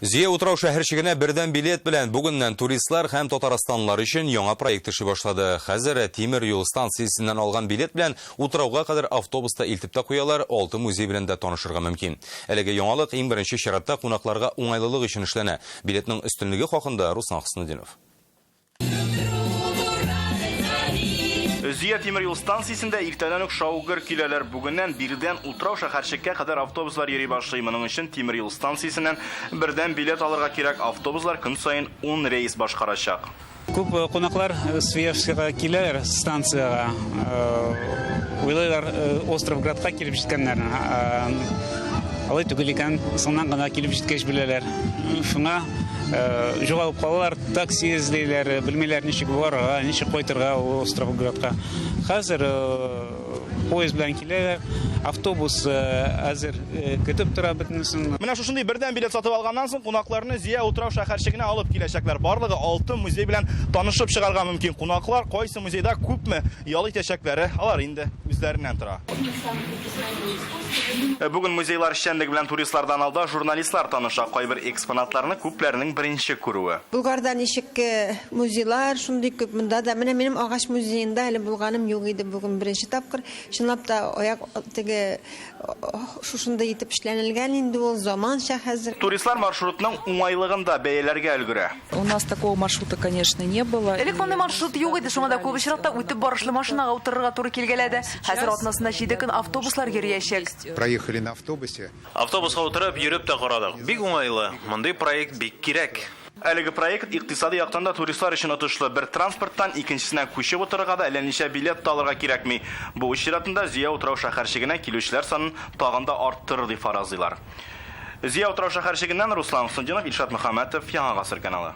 Зөя утрау шәһәрчегенә бердәм билет белән бүгеннән туристлар һәм татарстанлылар өчен яңа проект эшли башлады. Хәзер тимер юл станциясеннән алган билет белән утрауга кадәр автобуста илтеп тә куялар, алты музей белән дә танышырга мөмкин. Әлеге яңалык иң беренче чиратта кунакларга уңайлылык өчен эшләнә. Билетның өстенлеге хакында Руслан Хөснетдинов. Зөя тимер юл станциясендә иртәдән үк шау-гөр киләләр. Бүгеннән биредән утрау шәһәрчеккә кадәр автобуслар йөри башлый. Моның өчен тимер юл станциясеннән бердәм билет алырга кирәк. Автобуслар көн саен 10 рейс башкарачак. Күп э, кунаклар э, Свияжскига киләләр станциягә. Э, уйлыйлар Островградка килеп җиткәннәрен. Алай түгел икән, соңнан гына килеп җиткәч беләләр. Шуңа Югалып калалар, такси эзлиләр, белмиләр ничек барырга, ничек кайтырга ул Островградка. Хәзер поезд белән киләләр, автобус әзер көтеп тора бөтенесен. Менә шушындый бердәм билет сатып алганнан соң кунакларны Зөя утрау шәһәрчегенә алып киләчәкләр. Барлыгы 6 музей белән танышып чыгарга мөмкин. Кунаклар кайсы музейда күпме ял итәчәкләре алар инде үзләреннән тора. Бүген музейлар эшчәнлеге белән туристлардан алда журналистлар таныша. Кайбер экспонатларны күпләрнең беренче күрүе. Болгарда ничек музейлар шундый күп, монда да. Менә минем агач музеенда әле булганым юк иде, бүген беренче тапкыр. Чынлап та, аяк теге шушындый итеп эшләнелгән инде ул, заманча хәзер. Туристлар маршрутның уңайлыгын да бәяләргә өлгерә. У нас такого маршрута, конечно, не было. Элек мондый маршрут юк иде, шуңа да күп очракта үтеп барышлы машинага утырырга туры килгәләде. Хәзер атнасына җиде көн автобуслар йөриячәк. Проехали на автобусе. Автобуска утырып, йөреп тә карадык. Бик уңайлы. Мондый проект бик кирәк. Әлеге проект икътисади яктан да туристлар өчен отышлы. Бер транспорттан икенчесенә күчеп утырырга да, әллә ничә билет та алырга кирәкми. Бу үз чиратында Зөя утрау-шәһәрчегенә килүчеләр санын тагын да арттырыр дип фаразлыйлар. Зөя утрау-шәһәрчегеннән Руслан Хөснетдинов, Илшат Мөхәммәтов, Яңа Гасыр каналы.